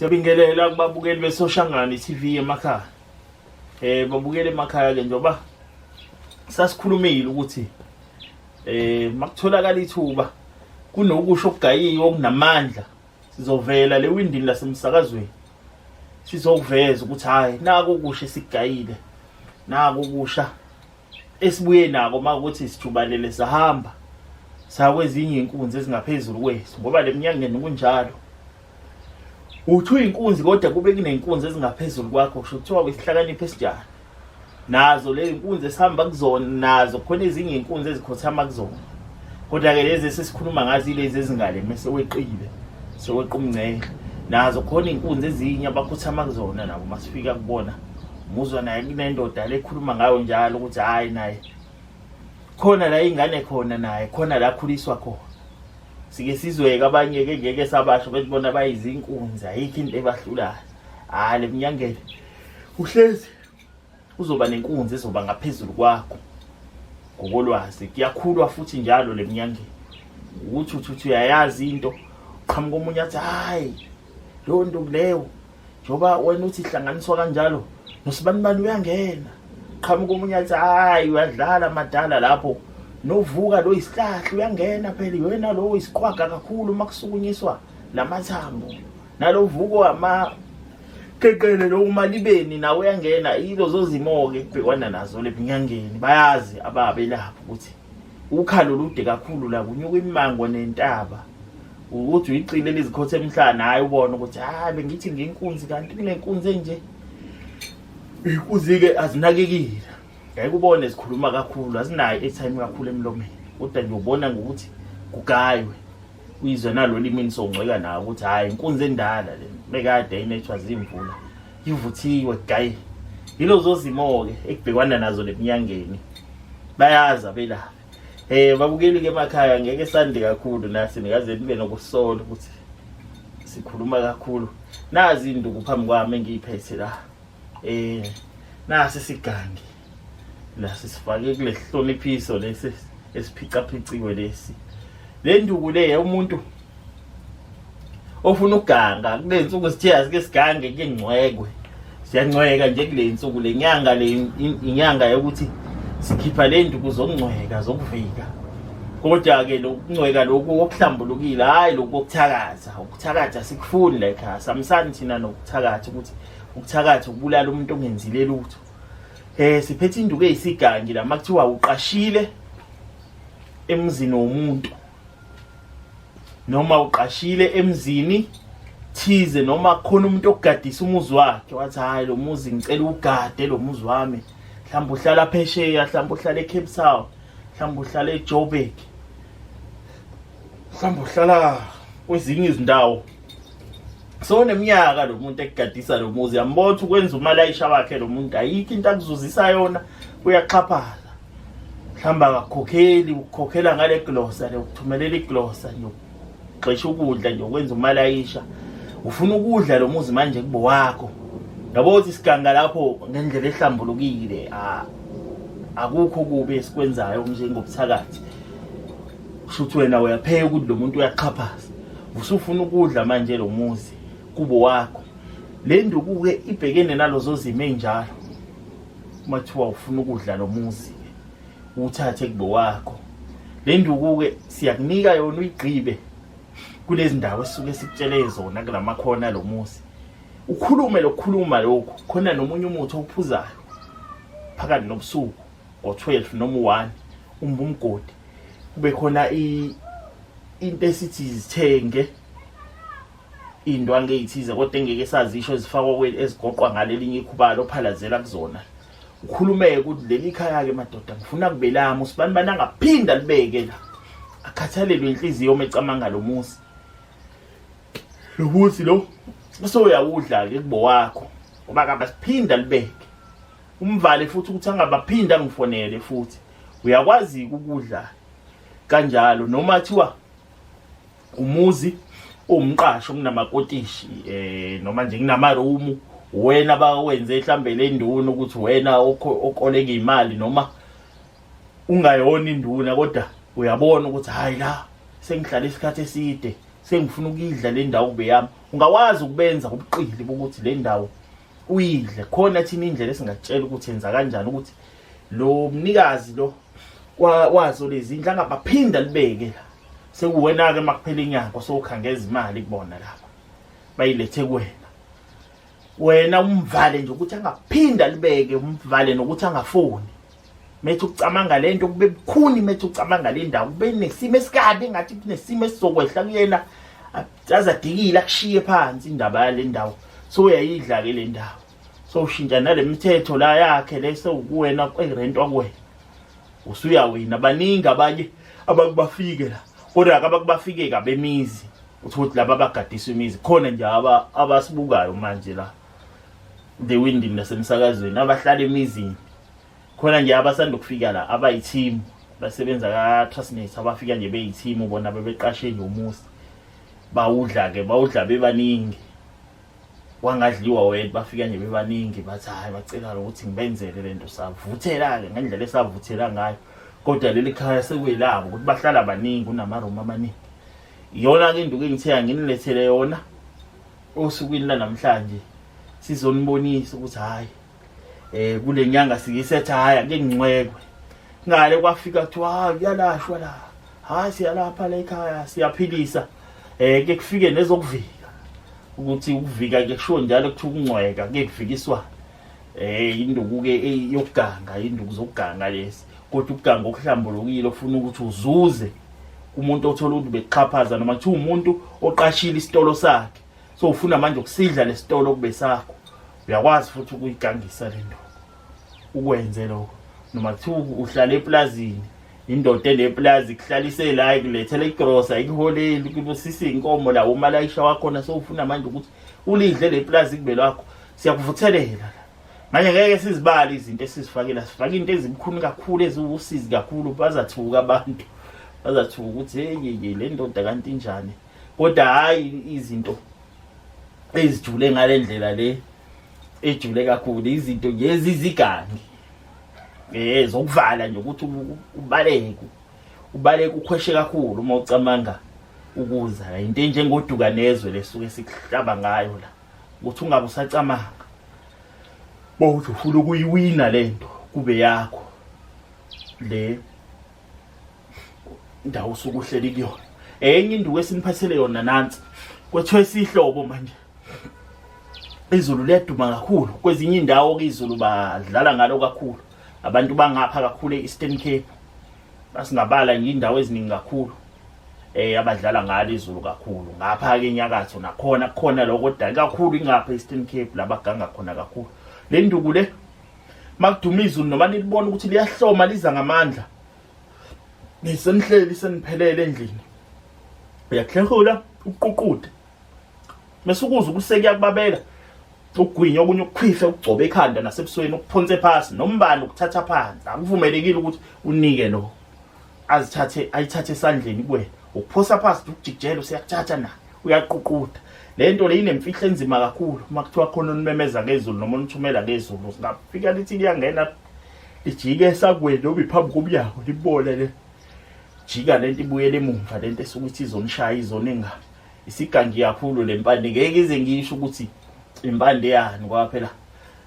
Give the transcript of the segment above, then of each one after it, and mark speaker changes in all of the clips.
Speaker 1: Siyabingelela kubabukeli beSoshangane TV emakhaya. Babukeli emakhaya ke njengoba sasikhulumile ukuthi makutholakala ithuba kunokusho okugayiwe okunamandla sizovela le windini lasemsakazweni sizokuveza ukuthi hayi naku okusha esikugayile naku okusha esibuye nako uma ukuthi sijubalele sahamba sakwezinye inkunzi ezingaphezulu kwethu ngoba leminyangeni kunjalo uthi uyinkunzi kodwa kube kunenkunzi ezingaphezulu kwakho kusho kuthiwa wesihlakaniphi esinjani nazo le inkunzi esihamba kuzona nazo khona ezinye inkunzi ezikhothama kuzona kodwa-ke lezi esesikhuluma ngazo ilezi ezingale mese weqile seweqa umngcele nazo khona iy'nkunzi ezinye abakhothama kuzona nabo masifika kubona muzwa naye kunendoda lekhuluma ngayo njalo ukuthi hhayi naye khona la ingane khona naye khona la khuliswa khona sike sizweke abanye ke ngeke sabasho bethi bona bayizinkunzi ayikho into ebahlulayo hhayi le mnyangeni uhlezi uzoba nenkunzi ezoba ngaphezulu kwakho ngokolwazi kuyakhulwa futhi njalo le mnyangeni ukuthi uthi uthi uyayazi into qhamuka omunye athi hayi leyo nto leyo njengoba wena uthi ihlanganiswa kanjalo nosibanibani uyangena qhamuka omunye athi hayi uyadlala madala lapho novuka lo isihlahla uyangena phela wena lo isiqhwaga kakhulu uma kusukunyiswa lamathambo nalovuko ama qeqele lo umalibeni nawe uyangena yilo zozimo-ke kubhekwana nazo lebinyangeni bayazi ababelapho ukuthi ukhalo lude kakhulu la kunyuka imimango nentaba ukuthi uyicile lizikhotha emhlana hayi ubone ukuthi hayi bengithi nginkunzi kanti kunenkunzi enje inkunzi-ke azinakekile ngeke ubone zikhuluma kakhulu azinayo i-airtime kakhulu emlomeni kodwa nje ubona ngokuthi kugaywe uyizwe nalo limini songcweka nawo ukuthi hhayi inkunzi endala le bekade inethwa zimvula ivuthiwe gayi yilozo zimo-ke ekubhekwana nazo leminyangeni bayazi abelaphi babukeli ke emakhaya ngeke sande kakhulu nasi nikaze nibe nokusola ukuthi sikhuluma kakhulu nazi induku phambi kwami engiyiphethe la nasi sigangi la sisifake kule hloniphiso lesi esiphicaphiciwe lesi le nduku le umuntu ofuna ukuganga kule nsuku sithe asike sigange ke ngcwekwe siyancweka nje kule nsuku le nyanga le inyanga yokuthi sikhipha le nduku zokungcweka zokuvika kodwa-ke lokuncweka lokhu okuhlambulukile hhayi lokhu kokuthakatha ukuthakatha sikufuni la ekhaya samsani thina nokuthakatha ukuthi ukuthakatha ukubulala umuntu ongenzile lutho siphethe induku eyisigangi la makuthiwa uqashile emzini womuntu noma uqashile emzini thize noma khona umuntu okugadisa umuzi wakhe wathi hayi lo muzi ngicela ugade lo muzi wami mhlawumbe uhlala phesheya mhlawumbe uhlala eCape Town mhlawumbe uhlala eJoburg mhlawumbe uhlala kwezinye izindawo so neminyaka lo muntu ekugadisa lo muzi yambona ukuthi ukwenza umalayisha wakhe lo muntu ayikho into akuzuzisa yona uyaxhaphaza mhlawumbe akakhokheli ukukhokhela ngale glosa le ukuthumelela iglosa nje ugxesha ukudla nje ukwenza umalayisha ufuna ukudla lo muzi manje kubo wakho yabo ukuthi isiganga lapho ngendlela ehlambulukile akukho kubi esikwenzayo njengobuthakathi kusho ukuthi wena uyapheka ukuthi lo muntu uyaxhaphaza usufuna ukudla manje lo muzi kubo wakho le nduku-ke ibhekene nalozo zimo ey'njalo uma kuthiwa ufuna ukudla lo muzi uwuthathe kubo wakho le nduku-ke siyakunika yona uyigqibe kulezi ndawo esisuke sikutshele zona kulamakhona lo muzi ukhulume lokukhuluma lokhu khona nomunye umuthi owuphuzayo phakathi nobusuku ngo-12 noma u-1 umba umgodi kube khona into esithi zithenge iy'ndwangu ey'thize kodwa engeke sazisho ezifakwa ezigoqwa ngalelinye ikhubalo ophalazela kuzona ukhulumeke ukuthi leli khaya-ke madoda ngifuna kubelami usibani bani angaphinda libeke la akhathalelwe inhliziyo uma ecamanga lo muzi lo muzi lo usuyawudla-ke kubo wakho ngoba kabasiphinda libeke umvale futhi ukuthi angabaphinda angifonele futhi uyakwazi ukudla kanjalo noma thiwa umuzi umqasho kunamakotishi noma nje kunamaroom wena bawenze mhlambe le nduna ukuthi wena okoleka imali noma ungayona induna kodwa uyabona ukuthi hayi la sengihlala isikhathi eside Sengifuna ukuyidla le ndawo kube yami. Ungawazi ukubenza ubuqili bokuthi le ndawo uyidle. Khona thina indlela esingakutshela ukuthi yenza kanjani ukuthi lo mnikazi lo wazo lezi ndlu angabaphinda libeke la. Sekuwena-ke makuphela inyanga sowukhangeza imali kubona laba bayilethe kuwena. Wena umvale nje ukuthi angaphinda libeke, umvale nokuthi angafoni. Methi ucamanga lento kube bukhuni, methi ucamanga le ndawo kube nesimo esikabi, engathi kunesimo esizokwehla kuyena, azadikile akushiye phansi indaba yale ndawo. So uyayidla ke le ndawo, so ushintsha nale mithetho la yakhe le sewukuwena kwirentwa kuwena, usuyawina. Baningi abanye abakubafike la, kodwa abakubafike kabemizi, uthi ukuthi laba abagadiswa imizi khona nje abasibukayo manje la the windini nasemsakazweni, abahlala emizini khona nje abasanda kufika la, abayiteam basebenza ka-Trustnet, abafika nje beyiteam bona bebeqashe nje umuzi, bawudla-ke, bawudla bebaningi, wangadliwa wena. Bafika nje bebaningi, bathi hhayi, bacela ukuthi ngibenzele le nto. Savuthela-ke ngendlela esavuthela ngayo, kodwa leli khaya sekuyilabo ukuthi bahlala baningi, kunamarumu amaningi. Iyona-ke induku engithe anginilethele yona osukwini lanamhlanje, sizonibonisa ukuthi hhayi, kule nyanga sikisetha, hhayi, ake ngincwekwe ngale. Kwafika kuthiwa hayi, kuyalashwa la, hayi, siyalapha la ekhaya, siyaphilisa. Ke kufike nezokuvika, ukuthi ukuvika ke kushiwo njalo, kuthiwa ukungcweka kuye kuvikiswa induku ke yokuganga, induku zokuganga lesi, kodwa ukuganga okuhlambulukile ofuna ukuthi uzuze umuntu othola ukuthi bekuxhaphaza, noma kuthiwa umuntu oqashile isitolo sakhe, so ufuna manje ukusidla lesitolo kube sakho, uyakwazi futhi ukuyigangisa le nduku ukwenze lokho. Noma kuthiwa uhlala eplazini, indoda eneplazi kuhlalise la, ikulethela igrosa, ikuholeli, kubusisa iy'nkomo la umalayisha wakhona, sowufuna manje ukuthi ulidle le plazi kube lwakho, siyakuvuthelela la. Manje ngeke sizibale izinto esizifakela, sifake into ezibukhuni kakhulu, eziwusizi kakhulu, bazathuka abantu, bazathuka ukuthi hey, le ndoda kanti injani. Kodwa hhayi izinto ezijule ngale ndlela le ejule kakhulu, izinto nje ezizigangi zokuvala nje ukuthi ubaleke, ubaleke ukhweshe kakhulu uma ucamanga ukuza. Into enjengoduka nezwe lesuke sikuhlaba ngayo la, ukuthi ungabe usacamanga bowuthi ufuna ukuyiwina lento kube yakho le ndawo usuke uhleli kuyona. Enye induku esiniphathele yona nansi, kwethiwa isihlobo manje izulu liyaduma kakhulu kwezinye indawo ke, izulu badlala ngalo kakhulu abantu bangapha kakhulu e-Eastern Cape, basingabala nje indawo eziningi kakhulu abadlala ngalo izulu kakhulu. Ngapha ke enyakatho nakhona kukhona lokho, kodwa kakhulu ingapha e-Eastern Cape labaganga khona kakhulu. Le nduku le, makuduma izulu noma nilibona ukuthi liyahloma liza ngamandla, nisenihleli seniphelele endlini, uyakuhlehula uququde, bese ukuzwa ukuthi sekuyakubabela, ukugwinya okunye ukukhwife, ukugcoba ekhanda nasebusweni, ukuphonse phasi nombani, ukuthatha phansi. Akuvumelekile ukuthi unike lo azithathe, ayithathe esandleni kuwena, ukuphosa phasi, ukujikijela, useyakuthatha naye uyaququda. Le nto le inemfihlo enzima kakhulu. Uma kuthiwa khona onimemeza ngezulu noma onithumela ngezulu, singafika lithi liyangena, lijike esakweni noma iphambi komnyango, libone le jika lento ibuyele emumva, lento esuke ithi izonishaya izone. Isigangi kakhulu le mpande, ngeke ize ngisho ukuthi impande yani, ngoba phela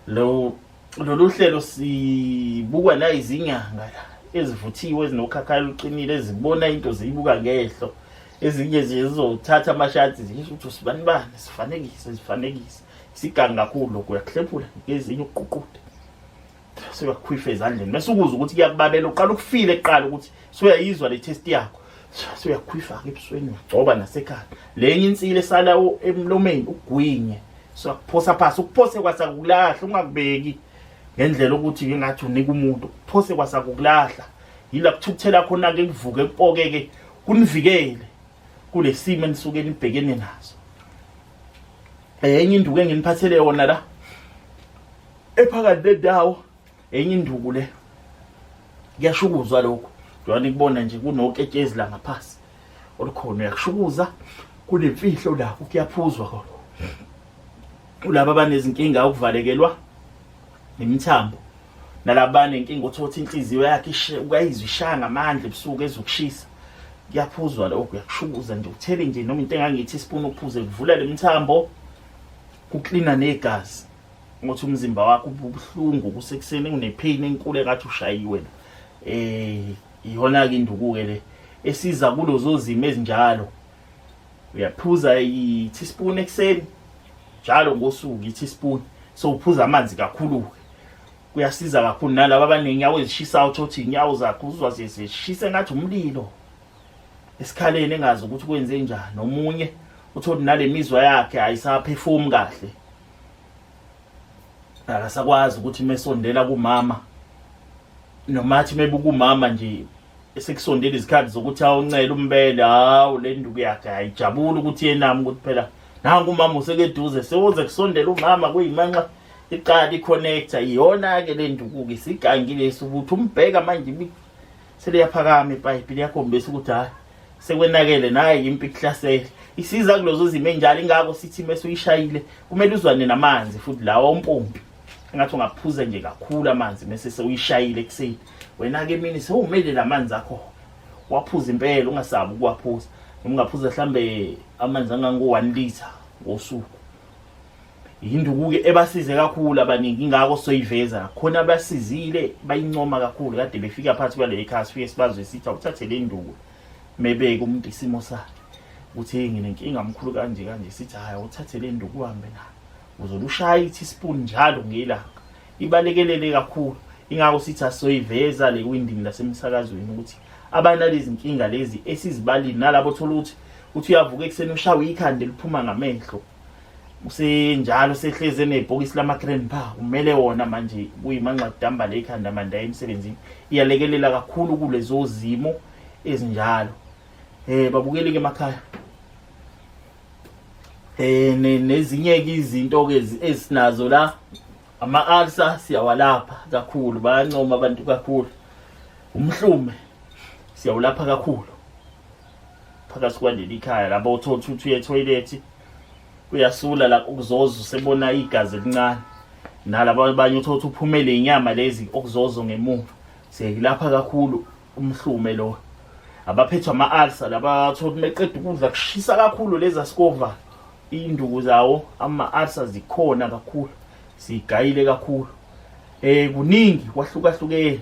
Speaker 1: lo lolu hlelo sibukwa nayizinyanga la ezivuthiwe, ezinokhakhayi oluqinile, ezibona into ziyibuka ngehlo. Ezinye zizothatha amashathi zisho ukuthi usibani bani, sifanekise zifanekise. Isigangi kakhulu lokhu, uyakuhlephula ngezinye ukuququde, sekuyakhwifa ezandleni, bese ukuzwa ukuthi kuyakubabela, uqala ukufile kuqala ukuthi suyayizwa le test yakho, suyakhwifa-ke ebusweni, ugcoba nasekhaya. Lenye insila esala emlomeni ugwinye, suyakuphosa phasi, ukuphose kwasakukulahla, ungakubeki ngendlela ukuthi engathi unika umuntu, ukuphose kwasakukulahla. Yila kuthukuthela khona-ke, kuvuke kupokeke, kunivikele kule simo enisuke nibhekene naso. Enye induku enginiphathele yona la ephakathi nendawo, enye induku le, kuyashukuzwa lokhu njengoba nikubona nje, kunoketshezi la ngaphasi olukhona, uyakushukuza, kunemfihlo la, kuyaphuzwa khona. Kulaba abanezinkinga ukuvalekelwa imithambo, nalaba banenkinga othothi inhliziyo yakhe ukayizwa ishaya ngamandla ebusuku, ezokushisa. Kuyaphuzwa lokho, uyakushukuza nje uthele nje noma into engangithi isipuni uphuze, kuvula lemithambo, kuklina negazi. Ngothi umzimba wakho ubuhlungu kusekuseni unepain enkulu engathi ushayiwe la. Iyona ke induku ke le esiza kulozo zimo ezinjalo. Uyaphuza i-teaspoon ekuseni njalo ngosuku, i-teaspoon, so uphuza amanzi kakhulu ke. Kuyasiza kakhulu nalabo abanenyawo ezishisayo, uthothi inyawo zakho uzwa zishise ngathi umlilo esikhaleni, engazi ukuthi kwenze njani. Omunye utholi nale mizwa yakhe ayisaphefumi kahle, akasakwazi ukuthi mesondela kumama noma athi mebuka umama nje esekusondela izikhathi zokuthi awuncele umbele, hawu le nduku yakhe ayijabuli ukuthi yenami ukuthi phela nangu umama usekeduze, sewuze kusondela umama kuyimanxa iqala i-connector. Iyona-ke le nduku-ke isigangile ukuthi umbheka manje seliyaphakama ipayipi liyakhombisa ukuthi hhayi sekwenakele naye impi kuhlasele. Isiza kulezo zimo enjalo, ingakho sithi mese uyishayile kumele uzwane namanzi futhi lawa umpompi, engathi ungaphuza nje kakhulu amanzi mese sewuyishayile ekuseni. Wena-ke emini sewumele lamanzi akho waphuza impela, ungasabi ukuwaphuza, noma ungaphuza mhlambe amanzi angango-1 litre ngosuku. Yinduku-ke ebasize kakhulu abaningi, ingakho soyiveza khona abasizile bayincoma kakhulu. Kade befika phakathi kwale khasi fike sibazwe sithi awuthathe le nduku, mebeke umuntu isimo sakhe ukuthi nginenkinga mkhulu kanje kanje, sithi hhayi awuthathe le nduku uhambe nayo, uzobe ushaya i-teaspoon njalo ngelanga, ibalekelele kakhulu. Ingakho sithi asoyiveza le windini lasemsakazweni ukuthi abanalezi nkinga lezi esizibalile, nalabo thola ukuthi uthi uyavuka ekuseni ushawe ikhanda eliphuma ngamehlo, usenjalo sehleze enebhokisi lama-grandpa umele wona manje kuyimanxa kudamba le ikhanda manje aye emsebenzini. Iyalekelela kakhulu kulezo zimo ezinjalo. Babukeli-ke emakhaya, nezinye-ke izinto-ke esinazo la, ama-ulcer siyawalapha kakhulu, bayancoma abantu kakhulu. Umhlume siyawulapha kakhulu phakathi kwaleli khaya, lapho uthola ukuthi uye etoilet uyasula la ukuzoza usebona igazi elincane, nalabo abanye uthola ukuthi uphumele inyama lezi okuzozo ngemuva. Siyayilapha kakhulu umhlume lo. Abaphethwe ama-ulcer laba athola ukuthi meqeda ukudla kushisa kakhulu, lezi asikova iy'nduku zawo ama-ulcer zikhona kakhulu, siyigayile kakhulu. Kuningi kwahlukahlukene,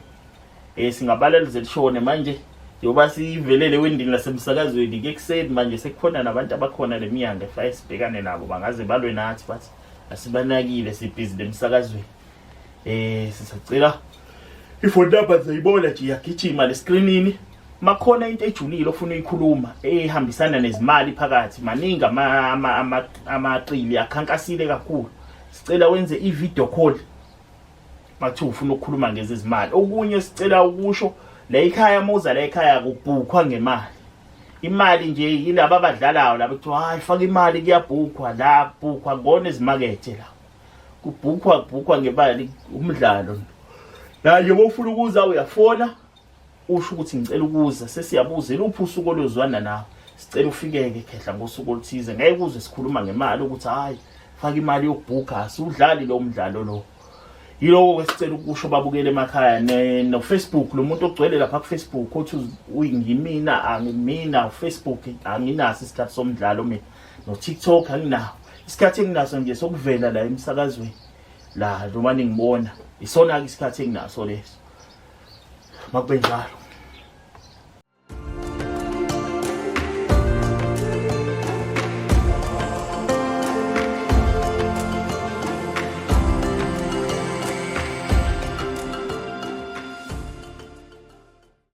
Speaker 1: singabala lize lishone manje njengoba sivelele wendini lasemsakazweni ke ekuseni manje sekukhona nabantu abakhona le minyanga efaye sibhekane nabo, bangaze balwe nathi bathi asibanakile, sibhizi lemsakazweni. Sisacela ifoni number zayibona nje iyagijima le screenini, makhona into ejulile ofuna uyikhuluma ehambisana nezimali phakathi, maningi amaqili akhankasile kakhulu. Sicela wenze i-video call makuthiwa ufuna ukukhuluma ngezezimali. Okunye sicela ukusho la ekhaya, muza la ekhaya kubhukhwa ngemali. Imali nje yilaba abadlalayo laba kuthiwa hayi faka imali kuyabhukhwa la, kubhukhwa ngona ezimakethe la kubhukhwa, kubhukhwa ngemali umdlalo la nje. Ufuna ukuza uyafona usho ukuthi ngicela ukuza, sesiyabuza iluphi usuku oluzwana nawe, sicela ufikeke khehla ngosuku oluthize. Ngeke uze sikhuluma ngemali ukuthi hayi faka imali yokubhukha, asiwudlali lo mdlalo lo. Yiloko esicela ukusho babukele emakhaya. No Facebook, lo muntu ogcwele lapha ku Facebook othi uyingimina, angimina uFacebook, anginaso isikhathi somdlalo mina, no TikTok anginawo isikhathi. Enginaso nje sokuvela la emsakazweni la noma ningibona, isona ke isikhathi enginaso leso. Makube njalo.